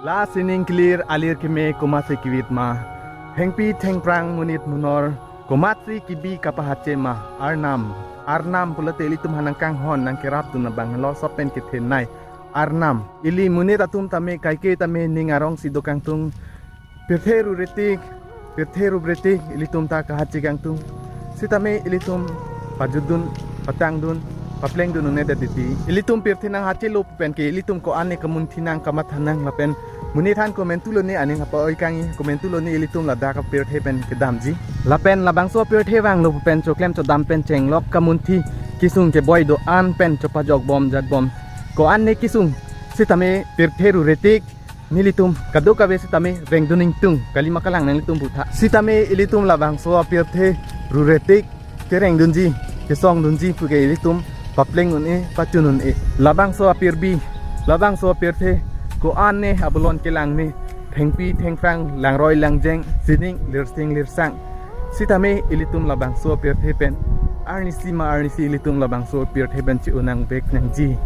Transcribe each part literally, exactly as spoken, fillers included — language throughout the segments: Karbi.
La sining clear alir keme komatsi kivit ma. Thengpi thengphrang monit monor komatsi kibi kapahache ma. Arnam. Arnam pulote ilitum hanang kanghon nangkerapdun abang lo sopen kethenei. Arnam. Ili monit atum tame kaike tame ning arongsi do kangtung. Pirthe ruretik, pirthe ruretik, ilitum ta kahache kangtung. Sitame ilitum pajutdun, patangdun, paplengdun un-e det titi. Ilitum pirthe nanghachelo pen ke ilitum ko-an ne kamunthi nang kamatha nang lapen monit han komentu lone aning apa oi kangji, komentu lone ilitum ladak apirthe pen kedamji. Lapen labangso apirthe vanglo pen choklem chodam pen chenglok kamunthi kesung keboi do-an pen chopajok bom jak bom. Ko-an ne kesung sitame pirthe ruretik nelitum kadokave sitame rengdun ingtung, kalima kalang nanglitum putha. Sitame ilitum labangso apirthe ruretik kerengdunji, kesongdunji puke ilitum papleng un-e, pachun un-e. Labangso apirbi, labangso apirthe ko-an ne abulon kelang me, thengpi thengphrang, langroi langjeng, sining lirsing lirsang. Sitame ilitum labangso apirthe pen arnisi ma arnisi ilitum labangso apirthe pen che-o nangvek nangji.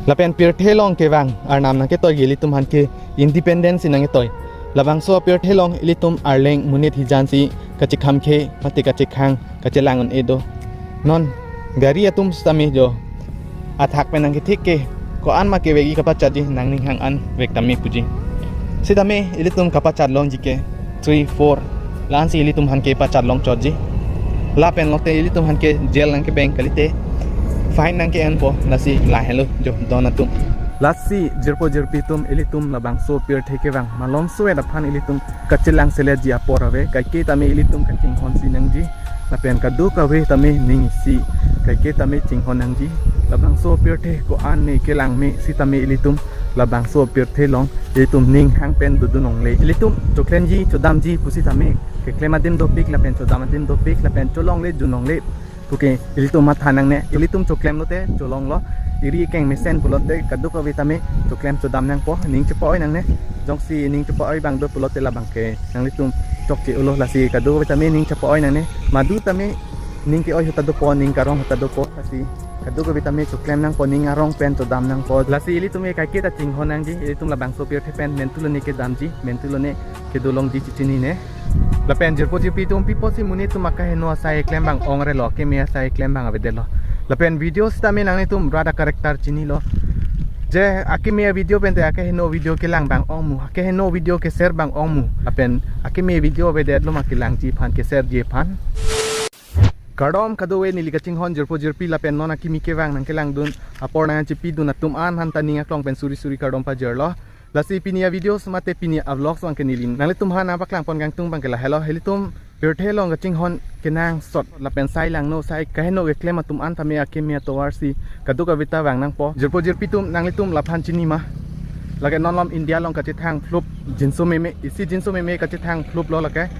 Lapen pirthe along kevang Arnam nangketoi, ilitum han ke independence nangketoi. Labangso apirthe along ilitum arleng monit hijan si kachekham khe mate kachekhang kachelang un-e do. Non gari atum sitame jo athak pen nangkethik ke ko-an ma kevekji kapachatji, nangning hang an vek tame puji. Sitame ilitum kapachat longji ke three, four, la-ansi ilitum han ke pachat long chotji. Lapen lote ilitum han ke jail nangkebeng kalite, fine nangke-enpo, lasi lahelo jo don atum. Lasi jirpo jirpi atum, ilitum labangso pirthe kevang malomso et aphan ilitum kachelang seletji apor ave, kaike tame ilitum kachinghon si nangji. Lapen kadokave tame ning isi, kaike tame chinghon nangji. Labangso apirthe ko-an ne kelang me sitame ilitum labangso apirthe along ilitum ning hang pen dodun longle. Ilitum choklemji chodamji pusitame keklem adim dopik lapen chodam adim dopik lapen cholongle dun longle puke ilitum matha nangne. Ilitum choklem lote cholonglo, eri keng mesen pulote kadokave tame choklem chodam nangpo, ning chepa-oi nangne. Jongsi ning chepa-oi abang do pulote labang ke nanglitum chokche-olo, lasi kadokave tame ning chepa-oi nangne. Madu tame ning ke-oi ahut ta dopo, ning karong ahut ta dopo, lasi kadokave tame choklem nangpo, ning arong pen chodam nangpo. Lasi ilitum ke kaike ta chinghon nangji, ilitum labangso apirthe pen mentu lone kedamji, mentu lone kedo longji chechinine. Lapen jirpo jirpi atum, pi apotsi monit atum akeheno asai keklem abang ong relo, akeme asai keklem abang avedetlo. Lapen video sitame nanglitum rat a-character chinilo. Je akeme avideo pen te akeheno video kelang abang ong mu, akeheno video ke-share abang ong mu. Lapen akeme video avedetlo ma kelangji aphan, ke-share ji aphan. Kardom kadokave neli kachinghon jirpo jirpi lapen non akimi kevang nangkelangdun apor nangchipidun atum an han ta ning aklong pen suri suri kardom pajirlo. Lasi pini avideos mate pini avlogs abang ke neli nanglitum han nangpaklang pon kangtung abang ke lahelo. Ilitum pirthe along kachinghon kenangsot lapen sai langno, sai kaheno keklem atum an tame akeme atovar si kadokave ta vang nangpo. Jirpo jirpi atum, nanglitum laphan chini ma? Lake non malom India along kachethang flup jinso meme, isi jinso meme kachethang flup lo lake.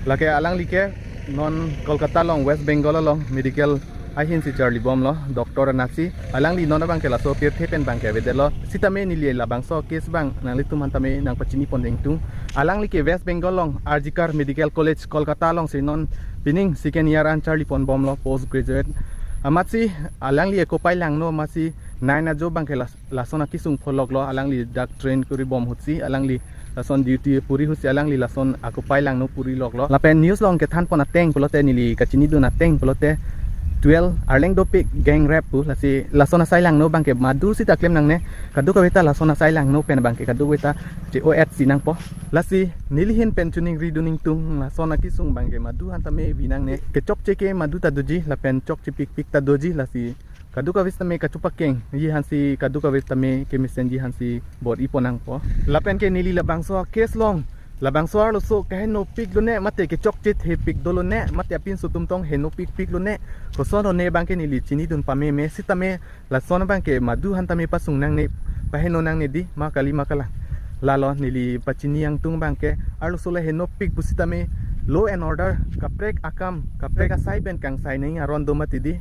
Lake alangli ke non Kolkata along, West Bengal along medical ahin si charli bomlo, doctor anatsi. Alangli non abang ke laso pirthe pen abang ke avedetlo. Sitame neli labangso case abang nanglitum han tame nangpachini pon ingtung. Alangli ke West Bengal along R G Kar Medical College Kolkata along si non pining second year an charli pon bomlo, post graduate. Amatsi alangli akopai langno amatsi nine ajo abang ke las-, lason akesung pholoklo, alangli dak train kuri bom ahutsi, alangli lason duty puri ahutsi alangli lason akopai langno puri loklo. Lapen news along kethan pon ateng pulote, neli kachinidun ateng pulote, twelve arleng dopik gang rape pu, lasi lason asai langno abang ke madu sita klem nangne, kadokave ta lason asai langno pen abang ke kadokave ta che-o-et si nangpo. Lasi neli ahin pen choningridun ingtung, lason akesung abang ke madu han tame vi nangne, kechokche ke madu ta doji lapen chokche pikpik ta doji, lasi kadokave sitame kachepakengji hansi, kadokave tame kemesenji hansi bor-i pon nangpo. Lapen ke neli labangso case along, labangso arloso kaheno pik lone mate kechokche thepik do lone mate apinso atum tong heno pikpik lone, koson lone abang ke neli chinidun pameme, sitame lason abang ke madu han tame pasung nangne, paheno nangne di, ma kali ma kalang. Lalo neli pachini ingtung abang ke arloso le heno pik pusitame law and order kaprek akam, kaprek asai pen kangsai nangji aron do mati di.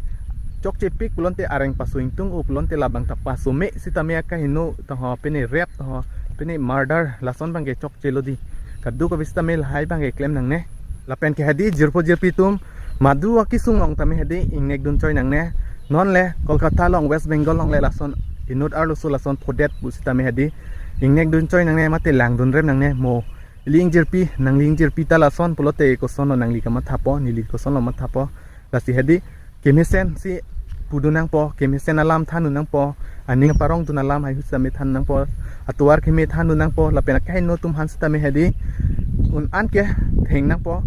Chokche pik pulote areng paso ingtung, o pulote labang ta paso me, sitame akaheno taho, pine rape taho, pine murder, lason abang ke chokchelo di. Kadokave sitame lahai abang ke klem nangne. Lapen ke hadi jirpo jirpi atum, madu akesung along tame hadi ingnek dun choi nangne. Non le Kolkata along, West Bengal along le lason inut arloso lason phodet pusitame hadi ingnek dunchoi nangne mate langdunrem nangne mo. Ili ingjirpi, nangli ingjirpi ta lason pulote kosonlo nangli kamathapo, neli kosonlo mathapo. Lasi hadi kemesen si pudun nangpo, kemesen alam thandun nangpo, aning parongdun alam haihui sitame than nangpo, atovar keme thandun nangpo, lapen akaheno atum aphan sitame hadi un-an ke theng nangpo,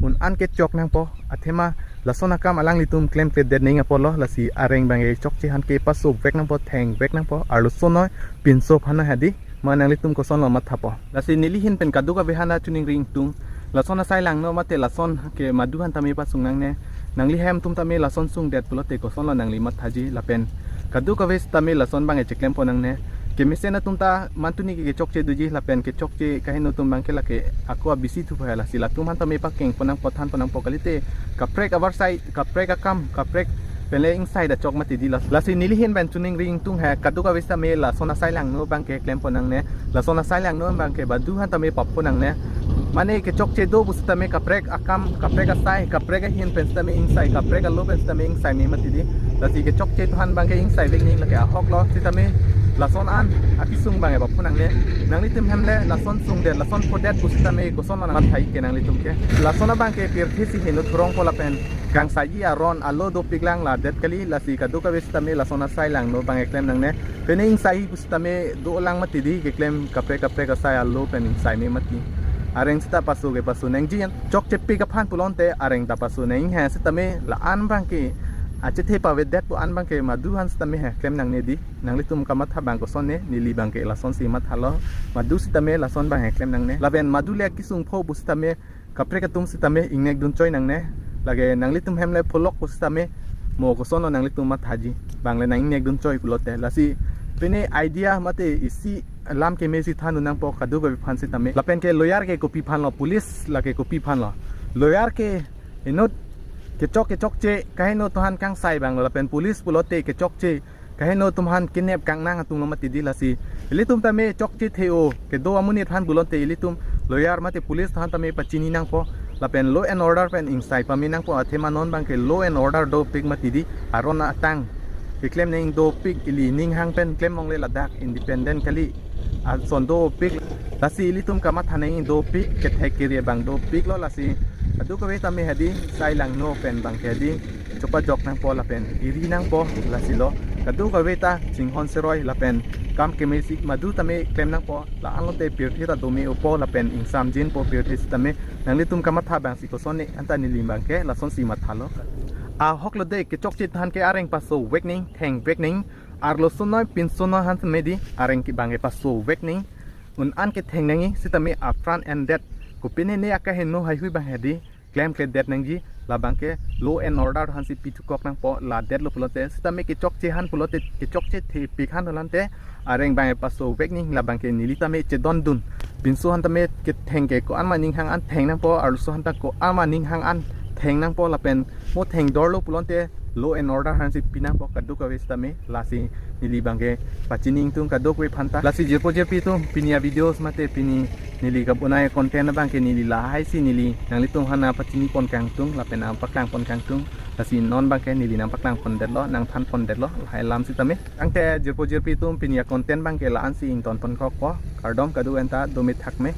un-an ke chok nangpo, athema lason akam alanglitum klemkledet neng apotlo, lasi areng abangke chokche aphan ke pasovek nangpo, thengvek nangpo, arloso noi, pinso aphan noi hadi, ma nanglitum kosonlo mathapo. Lasi neli ahin pen kadokave aphan ta choningri ingtung, lason asai langno mate lason ke madu aphan tame pasung nangne, nangli hem atum tame lason sungdet pulote kosonlo nangli mathaji, lapen kadokave sitame lason abangke cheklempo nangne. Kemesen atum ta mantuni ke kechokche doji, lapen kechokche kaheno atum abangke lake ako abisi thu hai, lasi latum aphan tame pakengpo nangpo, thanpo nangpo kalite, kaprek avarsai, kaprek akam, kaprek pen le ingsai dachok mati di. Las-, lasi neli ahin pen choningri ingtung hai, kadokave sitame lason asai langno abangke klempo nangne, lason asai langno abangke madu aphan tame pappo nangne. Mane kechokche do pusitame kaprek akam, kaprek asai, kaprek ahin pen sitame ingsai, kaprek alo pen sitame ingsaime mati di. Lasi kechokche aphan abangke ingsaivek neng, lake ahoklo sitame lason an akesung abangke pappo nangne. Nanglitum hem le lason sungdet, lason phodet pusitame kosonlo nangthai ke nanglitum ke. Lason abangke pirthe si heno thurongpo lapen kangsaiji aron alo dopiklang ladet kali, lasi kadokave sitame lason asai langno abangke klem nangne. Pine ingsai pusitame dolang mati di, keklem kaprek kaprek asai alo pen ingsaime mati. Areng sita paso ke paso nangji, chokchepik aphan pulote areng ta paso nang hai sitame la-an abangke achethe pavedet pu an abangke madu aphan sitame hai klem nangne di. Nanglitum kamatha abang kosonne, neli abangke lasonsi mathalo, madu sitame lason abangke klem nangne. Lapen madu le kesung pho pusitame kaprek atum sitame ingnek dunchoi nangne. Lake nanglitum hem le pholok pusitame mo kosonlo nanglitum mathaji, bang le nang ingnek dunchoi pulote. Lasi pine idea mate isi lam keme si thandun nangpo kadokave aphan sitame. Lapen ke lawyer ke kopi aphanlo, police lake kopi aphanlo. Lawyer ke inut kechok kechokche kaheno atum aphan kangsai abanglo, lapen police pulote kechokche kaheno atum aphan kenep kangnang atumlo mati di. Lasi ilitum tame chokche the-o kedo amonit aphan pulote ilitum lawyer mate police aphan tame pachini nangpo, lapen law and order pen ingsai pame nangpo. Athema non abangke law and order dopik mati di, aron atang keklem neng dopik, ili ninghang pen klem longle, ladak independent kali ason dopik. Lasi ilitum kamatha neng dopik, kethek kere abang dopiklo. Lasi kadokave tame hadi sai langno pen abangke hadi chopajok nangpo lapen iri nangpo, lasilo. Kadokave ta chinghon seroi lapen kam keme si madu tame klem nangpo, la-anlote pirthe ta dome-opo lapen ingsamjinpo pirthe sitame. Nanglitum kamatha abangsi kosonne, anta neli abangke lasonsi mathalo. Ahoklo de, kechokche aphan ke areng pasovek neng, thengvek neng, arloso noi, pinso noi aphan sitame di, areng ke abangke pasovek neng, un-an ke theng nangji sitame apran endet. Kopine ne akaheno haihui abang hadi klemkledet nangji, la abangke law and order aphansi pithukok nangpo, ladetlo pulote. Sitame kechokche aphan pulote, kechokche thepik aphan pulote areng abangke pasovek neng, la abangke neli tame chedondun. Pinso aphan tame ketheng ke ko-an ma ninghang an theng nangpo, arloso aphan ta ko-an ma ninghang an theng nangpo, lapen mo thengdorlo pulote law and order aphansi pi nangpo kadokave sitame. Lasi neli abangke pachini ingtung kadokave aphan ta. Lasi jirpo jirpi atum, pini avideos mate pini neli kabonai content abangke neli lahaisi neli nanglitum aphan nangpachini pon kangtung lapen nangpaklangpon kangtung. Lasi non abangke neli nangpaklangpondetlo, nangthanpondetlo lahai alam sitame. Tangte jirpo jirpi atum, pini acontent abangke la-ansi ingtonponkokpo. Kardom, kado-an ta dome thakme.